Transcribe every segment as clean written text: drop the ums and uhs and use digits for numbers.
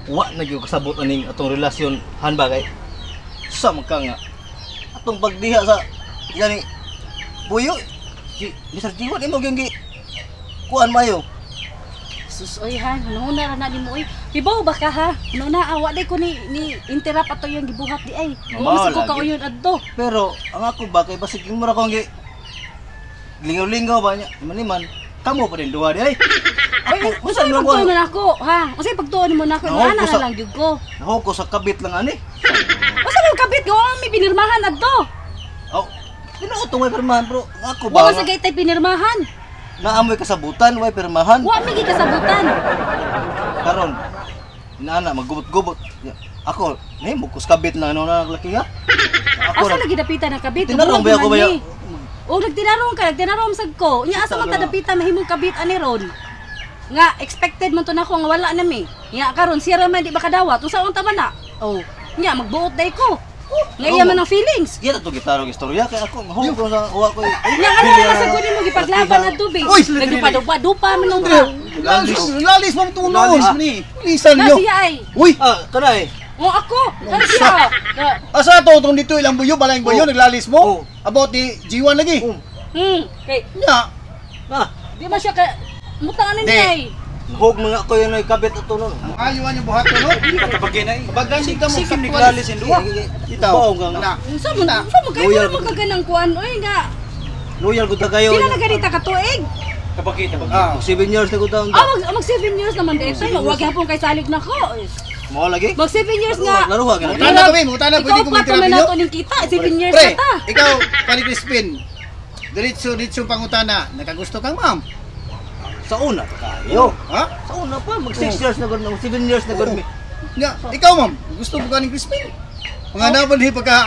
Wa na gyud kasabot aning atong relasyon han ba kay sa man ka nga atong pagdiha sa yani buyo si Mr. Jiwan imo gyud gi kuan mayo. Sus oy ha, hunahuna ra na nimo oy. Hibaw ba ka ha? Hunahuna awa day ko ni interrupt ato yung gibuhat di ay. Mao Mao ko lagi. kauyon adto. Pero ang ako ba kay basig mura ko ang gi lingaw-lingaw ba niya man kamo pa rin duha di ay. Ako Unsay unsa man pagtuon ko mo nako ha? Unsay pagtuon mo nako? Nahuko Ana na lang gyud ko. Nahuko sa kabit lang ani. Usa man kabit ko may pinirmahan adto. Oh, tinuod to may pirmahan bro. Ang ako ba Wa man sa gaytay pinirmahan. Naamoy kasabutan, way pirmahan. Wa mi gikasabutan. Karon inaana maggubot-gubot. Ya, ako, nahimo ko sa kabit lang ano na laki ha. Ako Asa ra lagi dapitan ang kabit? Tinarong ba ako ba ya? O nagtinarong ka, nagtinarong sad ko. Nya asa man kadapitan mahimong kabit ani ron? Nga expected man to nako nga wala na mi. Nya karon siya ra man di ba kadawat. Unsa unta man na? Oh, nya magbuot day ko. Nga iya man ang feelings. Iya to gitarong istorya kay ako mahog ko sa uwa ko. Nya ano na sa kunin mo gipaglaban na tubig. Uy! Nagdupa-dupa man nung ka. Lalis, lalis mo tunos Lalis. ni. Lisan Na nyo. siya ay. Uy, Ah, kanay. O ako, kana siya. Asa to tong dito ilang buyo, balang buyo Oh. naglalis mo? Oh. About ni G1 lagi. Oh. Kay Nya. Na, di man siya ka mutang ano Di. niya ay. nahog mga ako yun ay kabit ato nun. Ang ayuan yung buhat ko no. Katabagin na eh. Bagan ka mo Sige, naglalis yung duha. Itaw. Baong ka nga. Na. Unsa man kay Loyal mo magaganang kuan oy nga. Loyal gud ta kayo. Pila na ganita ka tuig? Tabagi, tabagi. Ah. 7 years na gud ta. Ah, mag 7 years naman dito. Wag hapon kay salig na ko. Mao lagi. Mag 7 years nga. Laruha ka na. Mutana kami, mutana pwede Ikaw ko pa interview man nyo. nato ning kita. 7 years Pre, na ta. ikaw, pari Crispin. Diretso, diretso pangutana. Nakagusto kang ma'am? Sa una pa kayo. Ha? Sa una pa mag 6 years na gud, mag 7 years na gud mi. Nya, ikaw ma'am, gusto mo ka ni Crispin? Mga naman ni pagka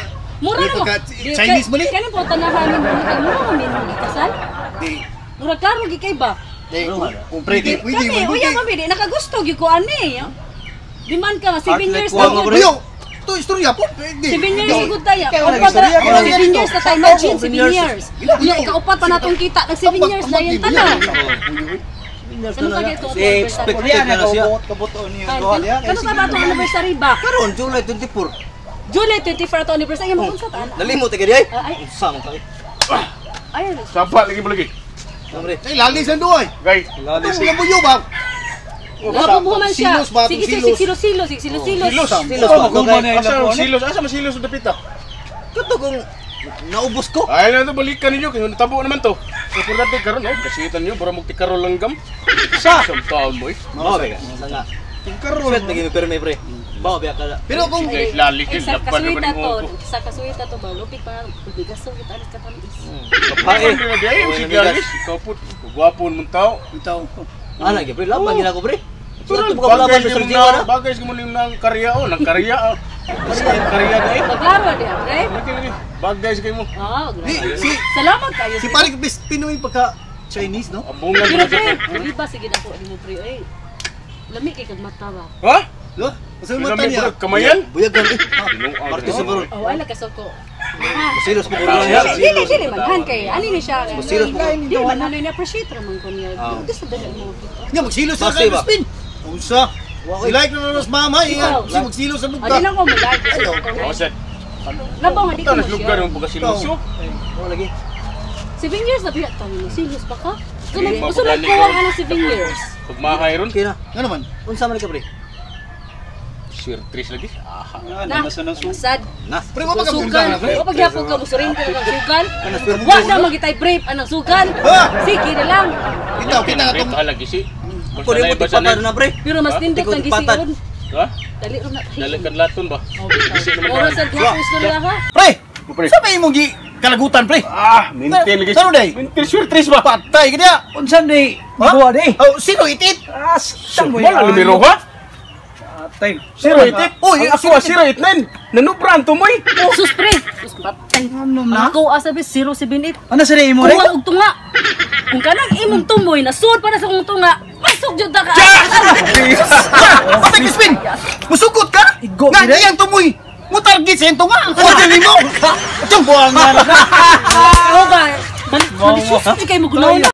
Mura ni na mo. pagka Chinese mo ni. Kanin po tanahan mo kay mura man min kasal. Di, Mura klaro gi kay ba. di, Mura kung pwede, pwede, Kami, pwede. uya kami di nakagusto gyud ko ani. Di man ka 7 Heart like years kuha na mo, gud. pre. Buyo, to istorya po. Pwede. 7 years gud tayo. Kaya wala Upat istorya, ra- kaya wala 7 years na tayo, imagine 7 7 years. years. Ilang Unya buyo? ikaupat pa natong kita, nag 7 years na yun tanan. 7 years Ano na ka na. gito? Expected Diyan na na siya. nakabuot kabuto niyo duha diya. Kano sa ba atong anniversary ba? Karon July 24. July 24 ato anniversary. Ay, magunsa ta. Nalimot ka di ay. Ah, ay. Unsa man kayo? Ay, Sapa lagi mo lagi. Pre. Ay, lalis ang duay. Gay. Lalis. Ito, buyo ba? Nakabubuho man siya. Silos ba? Sige, Silos. sige, silo, silo, sige, silo, silo. Silos. Silos Oh, ba? maguma na Asa ilang ang silos? Asa man silos sa dapita? Kato kung naubos ko. Ay na to balikan ninyo kay natabo naman to. Importante karon oh, kasitan niyo para magtikarol lang gam. Sa. Sa taon mo eh. Mao ba ka? Sa nga. Karon. Sweat lagi mi pirmi pre. Bao ba ka? Pero kung Sige, lalis Ay, yun. sa Lapan naman kasuwita yung to, ko. sa kasuwita to ba, lupit pa, bigas so, kita alis katamis. Kapae. Ay, sige alis. Ikaw po, gwapo mong tao. Itaw. Ana gyud pre, laban gina ko pre. Tural, Tural ka laban bagay Mr. sa Jiwa na. Bagay sa mong ng karya oh, ng karya oh. Karya dai. Paglaro diha, pre. Lagi lagi. Bagay sa kay mo. Ah, Di, grabe. si Salamat kayo. si pare Crispin yung pagka Chinese, no? Ambungan Pero mo pre, sa. di ba sige na po nimo pre, ay. Lami kay kag mata ba. Ha? Lo? Sa mata Lami niya. bro, kamayan. Buyag gan eh. Parte sa bro. Oh, ay lakasoko. Silos mo ko niya. Dili dili man han kay ani ni siya. Masilos mo. Di man ano ni appreciate ra man ko niya. Gusto dali mo kita. Nya magsilos sa Basta kay ba? Crispin. Unsa? I-like na na mama, iya. Ikaw. Si magsilos sa Adi bugka. lang ko mo like. Oh, set. Labaw nga di ko Tanas mo lugar share. yung pagkasilosyo. Mao lagi. 7 years na biya tayo mo serious pa ka? Hindi, Gusto na mapagani kuha ko. ka ng 7 years. Pagmahay ron. Okay na. Nga naman. Unsa man ka pre? Sir Tris lagi. Aha. Na, sad. Na. Pre, wa pa ka Sugal. Wa pagyapon ka musurin ka ng sugal. Wa na magitay brave anang sugal. Ha? Sige na lang. Itaw, kita nga tong Rito lagi si. Ako rin mo tigpatad na pre. Pero mas Ha? nindot Di ko ang tigpatad. gisiun. Ha? Dali ro na. Dali kan laton ba? Gisi naman Oras daan. sa gihapon istorya ha. Pre! Pre. Sa may imong gi kalagutan, pre? Ah, mintil lagi. Sano day? Mintil Sir Tris ba? Patay ka niya. Unsa ni Ha? duha di? Oh, sino itit? Ah, saan mo Wala numero ha? Atay. 088. Uy, Ang ako 089. Nanubran to moy. Sus pre. Sus patay. Ano na? Ako asa be 078. Ano sa imo re? Kuha og tunga. Kung kanang imong tumoy nasud pa na sa akong tunga, pasok jud ta ka. Patay Crispin! Musukot ka? Igo, Nga dire. iyang tumoy. Mo target sa iyang tunga. Ano din mo? Itong buwang nga na. Oo ba? Malisus kay mo gunaw na.